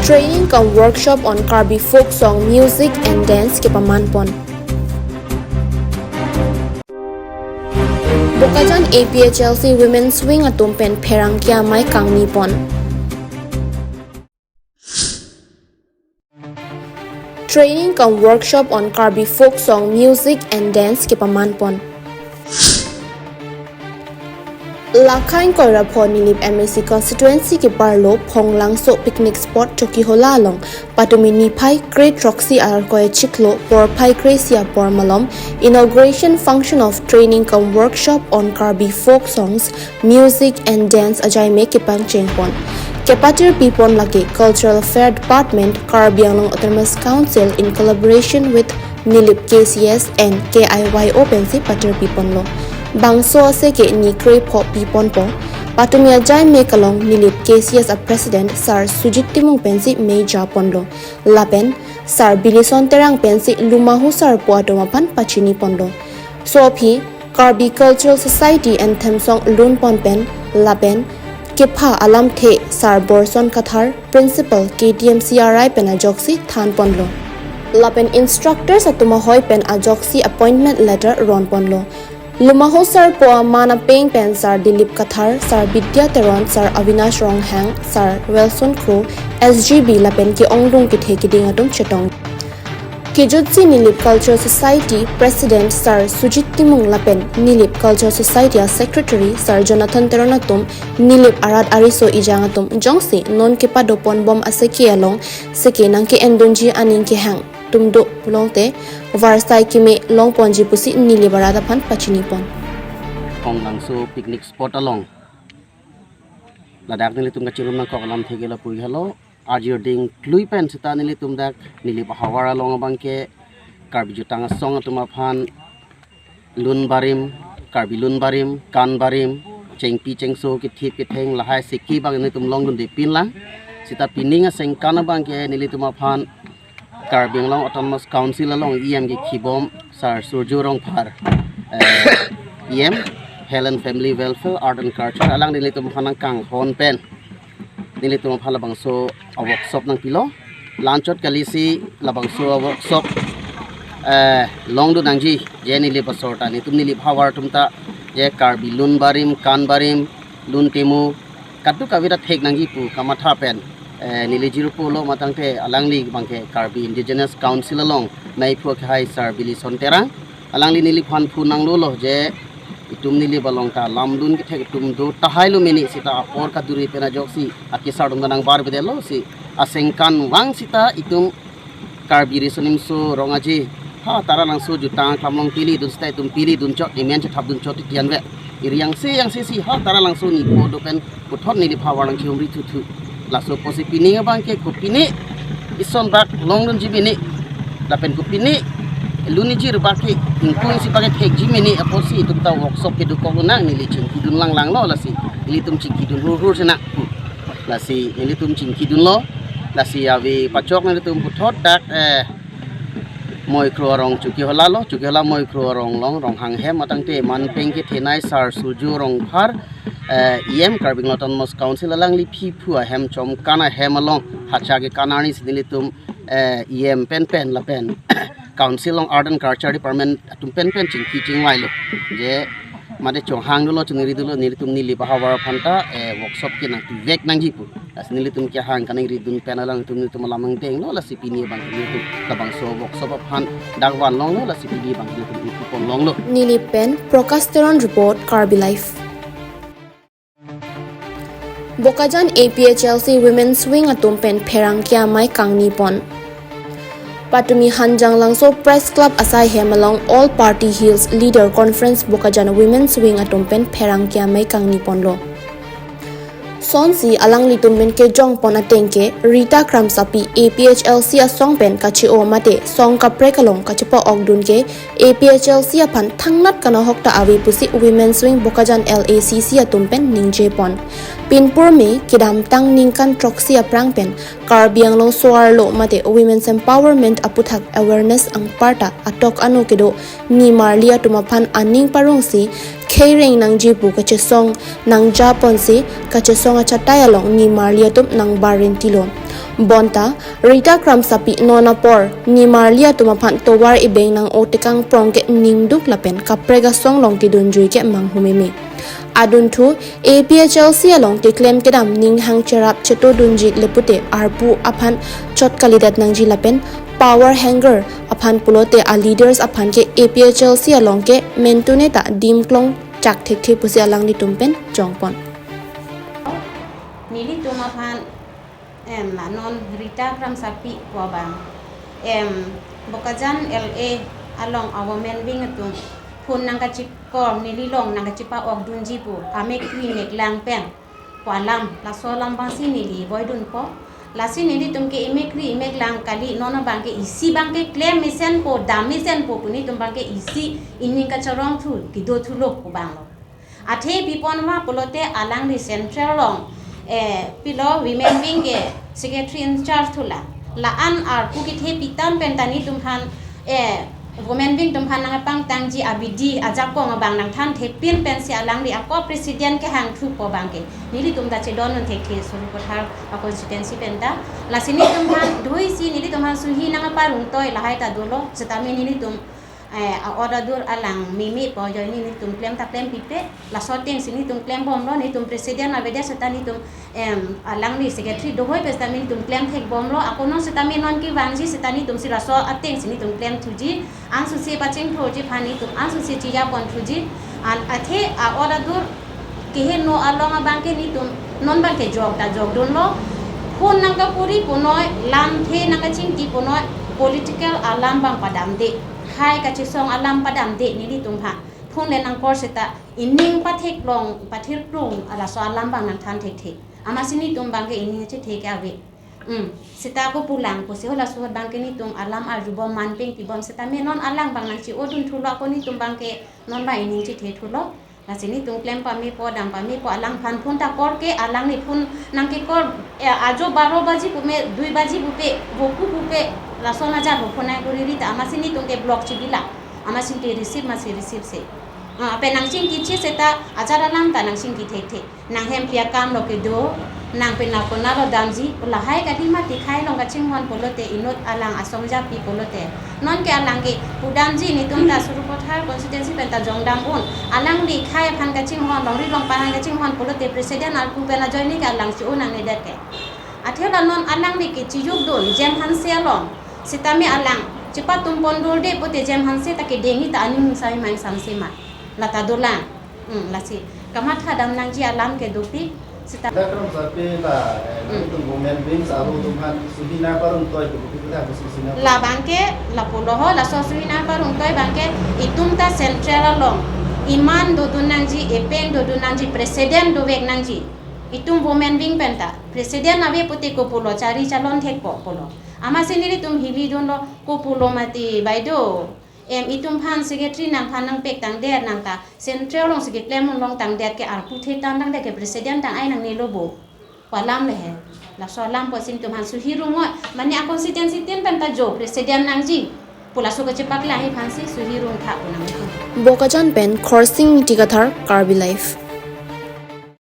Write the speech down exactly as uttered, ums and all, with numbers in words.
Training cum workshop on Karbi folk song, music and dance kepaman pon. Bokajan A P H L C Women's Wing atum pen pherangke amei kangni pon. Training cum workshop on Karbi folk song, music and dance kepaman pon. Lakhang Koirapho Nilip M A C constituency keparlo Phonglangso picnic spot Chokihola along patumi niphai kre throksi arkoi chiklo porphai kre isi apor malom inauguration function of training cum workshop on Karbi folk songs, music and dance ajaime kepangcheng pon. Kepatir pipon lake Cultural Affair Department, Karbi Anglong Autonomous Council in collaboration with Nilip K C S and K I Y O pensi patir piponlo. Bangso ase ke ni krepho piponpo. Patumi ajaime along Nilip K C S a President Sir Sujit Timung pensi mei japonlo. Lapen Sir Bilison Terang pensi Lumahu Sarpo atum aphan pachini ponlo. So aphi Karbi Cultural Society anthem song lun pon pen lapen kepha alamthe Sir Borson Kathar, Principal K T M C R I pen ajoksi than ponlo. Lapen instructors atum ahoi pen ajoksi appointment letter ron ponlo. Lumahu Sarpo aman apeng pen Sir Dilip Kathar, Sir Bidya Teron, Sir Avinash Ronghang, Sir Wilson Kro, S G B lapen ke-ongdung kethe keding atum chetong. Kejutsi Nilip Cultural Society President Sir Sujit Timung lapen Nilip Cultural Society a Secretary Sir Jonathan Teron atum Nilip arat ariso ejang atum jongsi non kepado ponbom aseke along seke nangke-endunji aning kehang atum do pulote varsai keme long ponji pusi Nilip arat aphan pachini pon. Phonglangso picnic spot along ladak nelitum kachirum nangkok alamthe ke lapu helo. Arjir ding klui pen seta nelitum dak Nilip ahavar along abang ke Karbi jutang asong atum aphan lun barim, Karbi lun barim, kan barim, chengpi chengso, kethip ketheng lahai seki abang nelitum longdunde pinlang. Seta pining asengkan abang ke nelitum aphan Karbi Anglong Autonomous Council along E M kekhibom Sir Surjo Rongphar, eh, E M Health and Family Welfare, Art and Culture, alangli nelitum aphan nangkanghon pen nelitum aphan labangso a-workshop nangpilo. Lanchot kalisi labangso a-workshop, eh, longdun nangji, je Nilip asor ta, nelitum Nilip havar atum ta, je Karbi lun barim, kan barim, lun temu, kadokave ta thek nangji pu kamatha pen, eh, neli jirpo lo matangte alangli abang ke Karbi Indigenous Council along meiphu kehai Sir Bilison Terang, alangli neliphan phone nanglolo je itum Nilip along ta lam lun kethek atum do tahai lo mene, seta apor kaduri pen ajoksi akesar atum ta nangbar bede lo si asengkan vang seta itum Karbi Riso Nimso Rong Aje ha Taralangso jutang aklam along pili dun seta itum pili dun chot, nemen chethap dun chot titi anvet. Iri angse angse si ha Taralangso nipo do pen puthot Nilip havar nangchihumri thuthu. Laso apotsi pining abang ke kopine ison bak longdunji mene lapen kopine luniji bak ke ingkung si bak ke thekji mene apotsi itum ta workshop kedokok lonang, neli chingkidun langlanglo lasi. Nelitum chingkidun hurhur sena. Lasi nelitum chingkidunlo. Lasi ave pachok nelitum puthot dak, eh, Moikro arong Chokihola lo, Chokihola Moikro arong along, Ronghang hem atangte man peng kethenei Sir Surjo Rongphar, eh, E M Karbi Anglong Autonomous Council alangli phiphu ahem chomkan ahem along hacha ke kan arni si nelitum, eh, E M pen pen lapen Council along Art and Culture Department atum pen pen chingki chingvailo. Je mate chonghang dolo, choningri dolo, nelitum Nilip ahavar aphan ta, eh, workshop ke nangpivek nangji pu. Lasi nelitum kehang kaningri dun pen alangtum nelitum alam nangdenglo, lasi pini abang nelitum labangso workshop aphan dak vanlonglo, lasi pini abang nelitum ingkupon longlo. Nilip pen Prakash Teron report, Karbi Live. Bokajan A P H L C Women's Wing atum pen pherangke amei kangni pon. Patumi Hanjanglangso Press Club asai hem along All Party Hills Leader Conference Bokajan Women's Wing atum pen pherangke amei kangni ponlo. Sonsi alanglitum pen kejong pon ateng ke Rita Kramsapi A P H L C asong pen kache-o mate song kaprek along kachepa-okdun ke A P H L C aphan thangnat kanahok ta ave pusi Women's Wing Bokajan L A C C atum pen ningje pon. Pinpur me kedamtang ningkan throksi aphrang pen Karbi Anglong so-arlo mate Women's Empowerment aputhak awareness anparta atok ano kedo nimarli atum aphan aning parongsi khereng nangji pu kachesong nangja ponsi kachesong achatai along nimarli atum nangbar rentilo. Bonta, Rita Kramsapi non apor nimarli atum aphan tovar ibeng nang-o tekang prong ke ningduk lapen kaprek asong along kedunjui ke manghumeme. Adunthu, A P H L C along keklem kedam ning hang cherap chetodunji le pute arpu aphan chot kalidet nangji lapen power hanger aphan pulote a-leaders aphan ke A P H L C along ke mentune ta dim klong chak thekthe pusi alanglitum pen jongpon. Nelitum aphan, em, non Rita Kramsapi pu abang, em, Bokajan L A along a-women wing atum phone nangkachikor, neli along nangkachipa-okdunji pu, amek kri mek lang pen pu alam, laso alam abangsi neli voidunpo. Lasi nelitum ke imek kri imek lang kali, non abang ke isi abang ke klem mesenpo, dam mesenpo pu nelitum abang ke isi ining kacharong thu, kedo thulo pu abang lo. Athe pipon ma pulote alangli central along, eh, pilo women wing ke secretary in charge thulang. La-an arpu kethe pitam pen ta nelitum aphan, eh, women wing atum aphan nangpangtangji abidi ajakong abang nangthanthepin pensi alangli ako president kehang thupo abang ke nelitum ta chedondun thekthe Sarupathar a-constituency pen ta. Lasi nelitum aphan dhoisi nelitum aphan suhi nangparongtoi lahai ta dolo, setame nelitum, eh, a-order adur alang memepo, ajoine nelitum klem ta klem pipe, laso atengsi nelitum klembomlo, nelitum president avedet seta nelitum, em, alangli secretary dohoi pen seta nelitum klem thekbomlo, ako non seta me non kevangji seta nelitumsi laso atengsi nelitum klem thuji, ansose pachingthurji aphan nelitum ansose chejapon thuji, an athe a-order adur keheno along abang ke nelitum non abang ke jok ta jokdunlo, phone nangkapuri punoi, lamthe nangkachingki punoi, political alam abang padamde, hai kachesong alam padamde nelitum aphan. Phone le nangkor seta ining patheklong, pathirklong, laso alam abang nangthan thekthe. Amatsi nelitum abang ke ining chethe ke ave. Hmm. Seta ako pulang pusi halaso ahut abang ke nelitum alam arjubom manpeng pibom setame non alang abang nangche-odun thulo, ako nelitum abang ke non abang ining chethe thulo. Lasi nelitum klem pamepo, dam pamepo, alangphan phone ta kor ke, alangli phone nangkekor, eh, ajo baro baji pume, dui baji pupe, voku pupe, lason ajar ho phone nangkoriri ta, amatsi nelitum ke block chibila, amatsi ke receive, amatsi receive se. Ah, pen nangchingkiche seta, ajar alam ta nangchingki thekthe. Nang hempi akam lo kedo, nang penap konatlo damji, lahai kali mati khei along kachinghon pulote inut alang asong japi pulote. Non ke alang ke pudamji nelitum ta Sarupathar constituency pen ta jongdam un. Alangli khei aphan kachinghon, longri longpa aphan kachinghon pulote president arpu pen ajoine ke alang che-o nangnedet ke. Athe la non alangli ke chejokdun, Jem Hanse along. Setame alang, chepatum pondurde pute Jem Hanse ta kedengji ta aning sai mai samse ma. Lata dolang. Hmm, lasi. Kamatha dam nangji alam ke dopik. Seta. Rita Kramsapi la, eh, Hmm. nelitum women wings aru atum aphan suhi nangparongtoi ke, bukit kita khusus suhi nang. La abang ke, lapulo ho, laso suhi nangparongtoi abang ke, itum ta central along. Iman dodun nangji, epeng dodun nangji, president dovek nangji. Itum women wing pen ta. President ave pute kopulo, chari chalon thekpo pulo. Amatsi nelitum hilidunlo, kopulo mati, baido. Em, itum aphan secretary nangphan nangpek tangdet nang ta, central alongsi keklem un longtangdet ke arpu thek tangdet ke president tang ai nangnelo bo. Pu alam le he. Laso alam pusi nelitum aphan suhi rung oi. Mane a-constituency tin pen ta jo president nangji. Pu laso kachepaklang aphansi suhi rung tha pu nang. Bokajan pen Khorsing Ingti Kathar, Karbi Live.